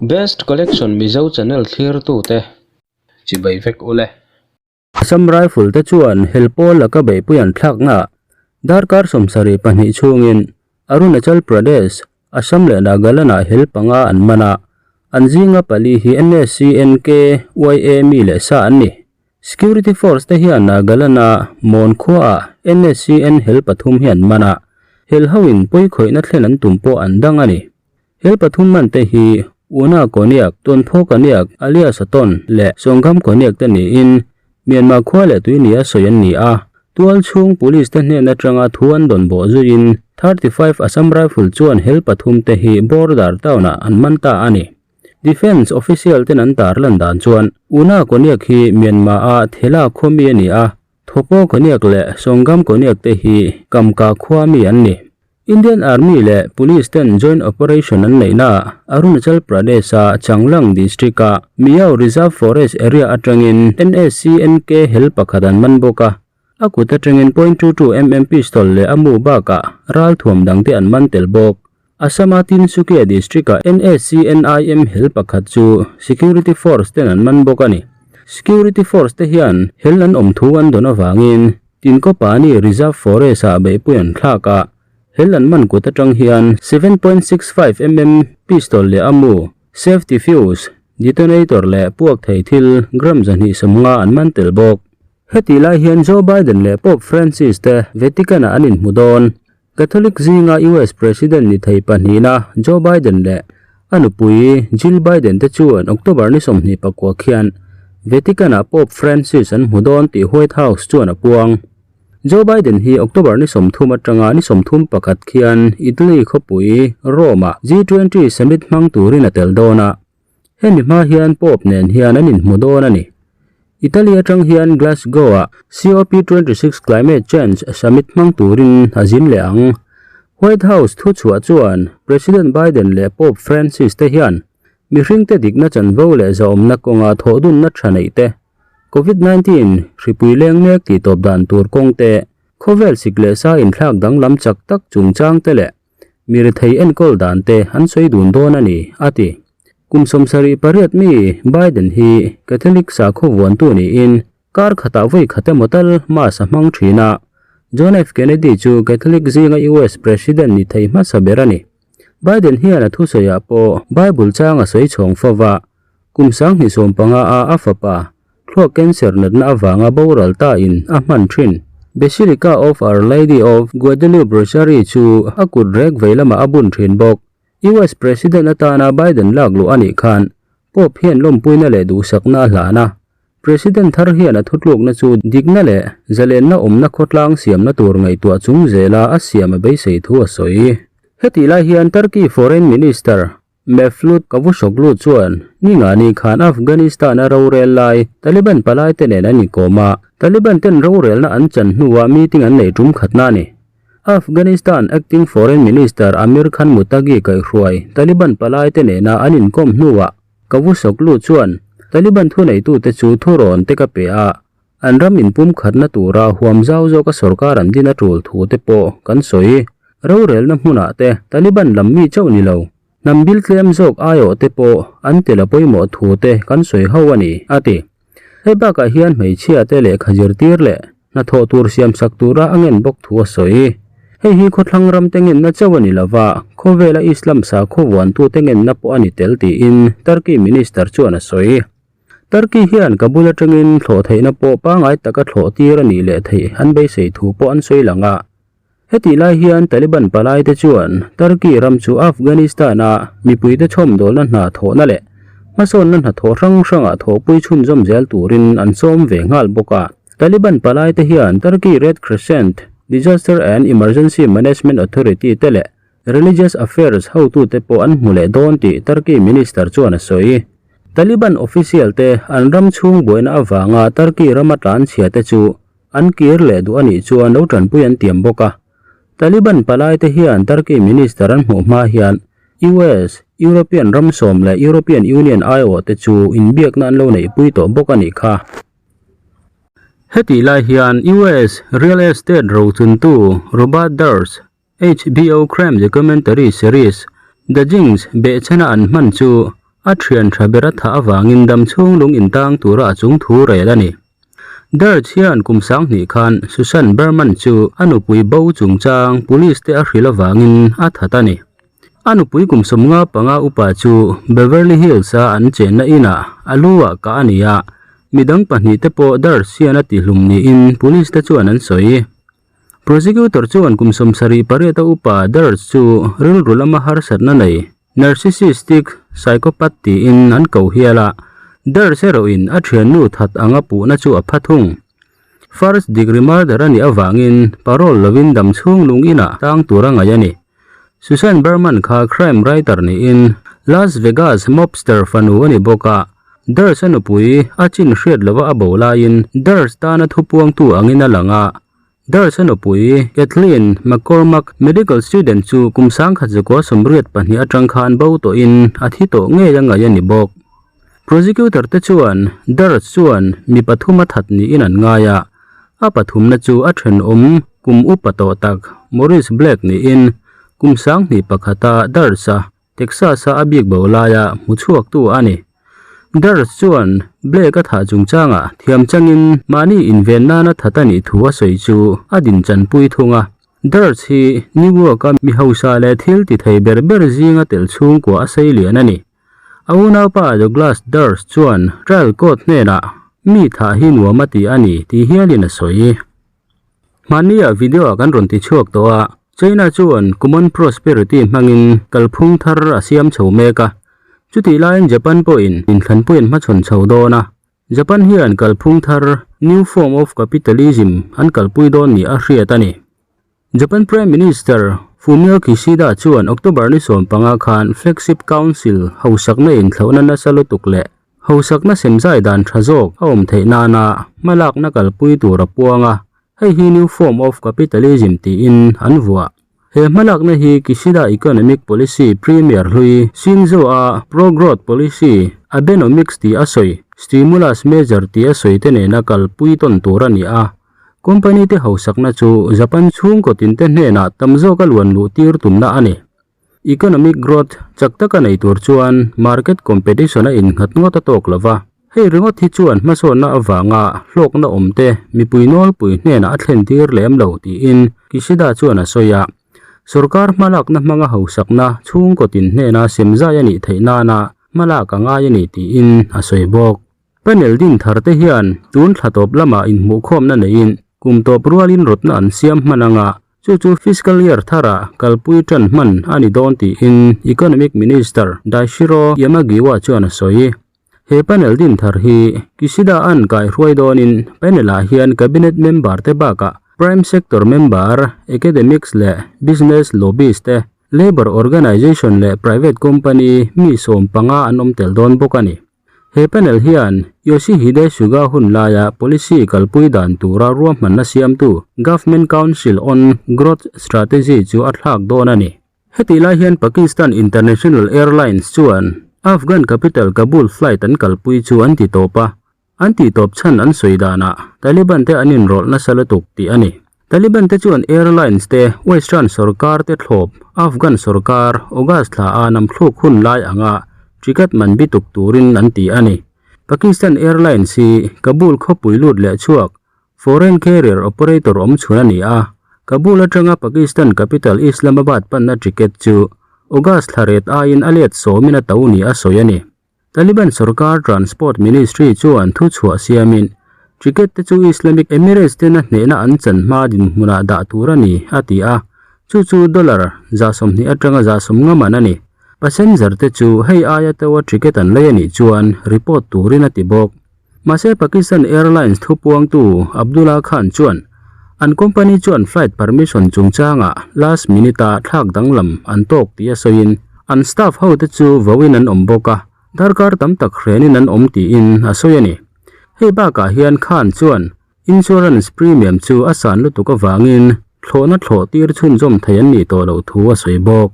Best Collection Mizo channel thlirtute chibai vek ule. Assam Rifle te chuan hel pawl laka beihpui an thlaknaah darkar 72 chhungin Arunachal Pradesh, Assam leh Nagaland-ah hel panga an man a, an zinga pali hi NSCNK, YA mi leh sa an ni. Security Force te hian Nagaland-a Mon khuaah NSCN hel pathum hi an man a, hel hoin pawikhawihna thlen an tum pawh an dang a ni. Hel pathum man te hi Una Konyak, Tonpho Konyak, alias Aton leh Songkham Konyak te niin Myanmar khua leh tui nia sawi an ni a. Tual chhung Police te hnen atanga thu an dawn bawh zuiin 35 Assam Rifle chuan hel pathum te hi border town-ah an man ta a ni. Defence official ten an tarlan dan chuan Una Konyak hi Myanmar a Thela khaw mi a ni a, Thopo Konyak leh Songam Konyak te hi Kamka khua mi an ni. Indian Army leh Police ten joint operation an neihnaah Arunachal Pradesh a Changlang district a Miao Reserve Forest area atangin NSCNK hel pakhat an man bawk a, a kut atangin point two two mm pistol leh a mu bakah ralthuam dangte an man tel bawk. Assam-a Tinsukia district-ah NSCNIM hel pakhat chu security force ten an man bawk a ni. Security force te hian hel an awm thu an dawn avangin Tinkopani Reserve Forest-ah beihpui an thlak a, hel an man kut atang hian 7.65 mm pistol leh a mu, safety fuse, detonator leh puak thei thil gram 250 an man tel bawk. Hetih lai hian Joe Biden leh Pope Francis te Vatican-ah an inhmu dawn. Catholic zinga US President ni thei pahnihna Joe Biden leh a nupui Jill Biden te chuan October ni 29 khian Vatican-ah Pope Francis an hmu dawn tih White House chuan a puang. Joe Biden hi October ni 30 atanga ni 31 khian Italy khawpui Rome-ah G20 summit hmang turin a tel dawn a. Hemi hma hian Pope nen hian an inhmu dawn a ni. Italy atang hian Glasgow-ah COP26 Climate Change Summit hmang turin a zin leh ang. White House thuchhuah chuan President Biden leh Pope Francis te hian mihringte dikna chanvo leh zahawmna kawnga thawhdunna tha neih te, Covid-19 hripui leng mek tihtawp dan tur kawng te, khawvel sik leh sa inthlak danglam chak tak chungchang te leh Mi rethei enkawl dan te an sawi dun dawn a ni, a ti. Kum 78 mi Biden hi Catholic sakhaw vuantu niin kar khatah vawi khat emaw tal Mass a hmang thin a. John F. Kennedy chu Catholic zinga US President ni thei hmasa ber a ni. Biden hian a thusawiah pawh Bible chang a sawi chhawng fo va, kum 2015 a a fapa Thluak cancer natna avanga boral ta in a hman thin. Basilica of Our Lady of Guadalupe Rosary chu a kut rek vei lamah a bun thin bawk. US President atana Biden lak luh a nih khan Pope hian lawmpuina leh duhsakna a hlan a. President thar hian a thutlukna chu dikna leh zalenna awmna khawtlang siamna tur ngaihtuah chung zela a siam a beisei thu a sawi. Hetih lai hian Turkey Foreign Minister Mevlut Cavusoglu chuan ningani khan Afghanistan-a rorel lai Taliban palaite nen an inkawm a, Taliban ten rorelna an chan hnuah meeting an nei tum khatna a ni. Afghanistan Acting Foreign Minister Amir Khan Muttaqi kaihhruai Taliban palaite nena an inkawm hnuah Cavusoglu chuan Taliban thuneitute chu thurawn te ka pe a, an ram inpumkhatna tura huam zau zawka sorkar an din a tul thu te pawh kan sawi. Rorelna hmunah te Taliban lam mi chauh ni lo, hnam bil tlem zawk aiawh te pawh an tel a pawimawh thu te kan sawi ho a ni, a ti. Hei bakah hian hmeichhia te lehkha zirtir leh hnathawh tur siamsak tura a ngen bawk thu a sawi. Hei hi khawthlang ram te ngenna chauh a ni lova, khawvela Islam sakhaw vuantute ngenna pawh a ni tel tiin Turkey Minister chuan a sawi. Turkey hian Kabul atangin thlawh theihna pawh pangngai taka thlawh tir a nih leh theih an beisei thu pawh an sawi lang a. Hetih lai hian Taliban palaite chuan Turkey ram chu Afghanistan-a mipuite chhawmdawlna hna thawhna leh hmasawnna hnathawh hrang hrangah thawhpui chhunzawm zel turin an sawm ve nghal bawk a. Taliban palaite hian Turkey Red Crescent, Disaster and Emergency Management Authority te leh Religious Affairs hotute pawh an hmu leh dawn tih Turkey Minister chuan a sawi. Taliban official te an ram chhung buaina avanga Turkey rama tlanchhia te chu an kir leh duh a nih chuan lo tanpui an tiam bawk a. Taliban palai te hian Turkey Minister an hmuh hma hian US, European ram sawm leh European Union aiawh te chu inbiakna an lo neihpui tawh bawk a nih kha. Hetih lai hian US real estate rochuntu Robert Durst HBO crime documentary series The Jinx behchhana an hman chu A thian tha ber a thah avangin dam chhung lung intang tura a chung thu rel a ni. Dirge hian kum sanghnih khan Susan Berman chu a nupui bo chungchang police te a hrilh avangin a that a ni. A nupui kum 55 upa chu Beverly Hills a an chenna inah a lu ah kah a ni a, midang pahnihte pawh Dirge hian a tihlum niin police te chuan an sawi. Prosecutor chuan kum 78 a upa Dirge chu rilru lama harsatna nei Narcissistic psychopath tiin an ko hial a, Dirge erawhin a thiannu that anga puhna chu a pha thung. First degree murder a nih avangin parole lovin dam chhung lung inah tang tur a ngaih a ni. Susan Berman kha crime writer niin Las Vegas mobster fanu a ni bawk a, Dirge a nupui a chin hriat lova a bo laiin Dirge tana thupuangtu angin a lang a, Dirge a nupui Kathleen McCormack medical student chu kum 1982 atang khan bo tawhin a thi tawh ngei a ngaih a ni bawk. Prosecutor te chuan Dirge chuan mi pathum a that niin an ngai a, a pathumna chu a thenawm kum upa tawh tak Maurice Black niin kum 2001 a Dirge a Texas-a a bik bo laia hmu chhuaktu a ni. Dirge chuan Blake a thah chungchangah thiam changin mahni inven nana that a nih thu a sawi chu a din chanpui thung a. Dirge hi New York-a mi hausa leh thil ti thei ber ber zinga tel chhungkua a sei lian a ni. A unaupa Douglas Dirge chuan trial court hnenah mi thah hi nuam a ti a ni tih hialin a sawi. Hmania video ah kan rawn ti chhuak tawh a, China chuan Common Prosperity hmangin kalphung thar a siam chho mek a. Chutih laiin Japan pawhin inthlanpui an hmachhawn chho dawn a. Japan hian kalphung thar, New Form of Capitalism, an kalpui dawn nih a hriat a ni. Japan Prime Minister Fumio Kishida chuan October ni 15 khan Flagship Council hausakna inthlauhna nasa lutuk leh Hausakna semzai dan tha zawk a awm theih nana hmalakna kalpui tur a puang a, hei hi New Form of Capitalism tiin an vuah. He hmalakna hi Kishida Economic Policy Premier hlui Shinzo a Pro-Growth Policy, Abenomics tih a sawi, Stimulus Measure tih a sawi te nena kalpui tawn tur a ni a. Company te hausakna chu Japan chhungkaw tinte hnenah tam zawk a luan luh tir tumna a ni. Economic growth chak taka nei tur chuan market competition a innghat ngawt a tawk lo va, hei ringawt hi chuan hmasawnna avanga hlawkna awmte mipui nawlpui hnenah a thlen tir lem lo tiin Kishida chuan a sawi a. Sorkar hmalakna hmanga hausakna chhungkaw tin hnena semzai a nih theih nana hmalak a ngai a ni tiin a sawi bawk. Panel din thar te hian tun thla tawp lamah inhmuhkhawmna neiin kum tawp rualin rawtna an siam hman anga chu chu fiscal year tharah kalpui tan hman a ni dawn tiin Economic Minister Daishiro Yamagiwa chuan a sawi. He panel din thar hi Kishida an kaihruai dawnin panel ah hian cabinet member te bakah prime sector member, academics leh business lobbies te, labour organisation leh private company mi 15 an awm tel dawn bawk a ni. He panel hian Yoshihide Suga hun laia policy kalpui dan tura ruahmanna siamtu Government Council on Growth Strategy chu a thlak dawn a ni. Hetih lai hian Pakistan International Airlines chuan Afghan capital Kabul flight an kalpui chu an ti tawp a, an tih tawp chhan an sawi danah Taliban te an inrawlh nasa lutuk tih a ni. Taliban te chuan airlines te Western sorkar te thlawp Afghan sorkar August thla a namthluk hun lai anga ticket man bituk turin an ti a ni. Pakistan Airlines hi Kabul khawpui lut leh chhuak foreign carrier operator awm chhun a ni a, Kabul atanga Pakistan capital Islamabad panna ticket chu August thla ret aiin a let sawmin a to ni a sawi a ni. Taliban sorkar Transport Ministry chuan thuchhuah siamin, ticket te chu Islamic Emirates tena hnehna an chan hma dinhmunah dah tur a ni, a ti a. Chu chu dollar 20 atanga 50 man a ni. Passenger te chu hei aia tawa ticket an lei a nih chuan report turin a ti bawk. Mahse Pakistan Airlines thupuangtu Abdullah Khan chuan an company chuan flight permission chungchangah last minute-a thlak danglam an tawk tih a sawiin an staff hote chu vauin an awm bawk a, darkar tam tak hrenin an awm tiin a sawi a ni. Hei bakah hian Khan chuan insurance premium chu a san lutuk avangin thlawhna thlawh tir chhunzawm thei an nih tawh loh thu a sawi bawk.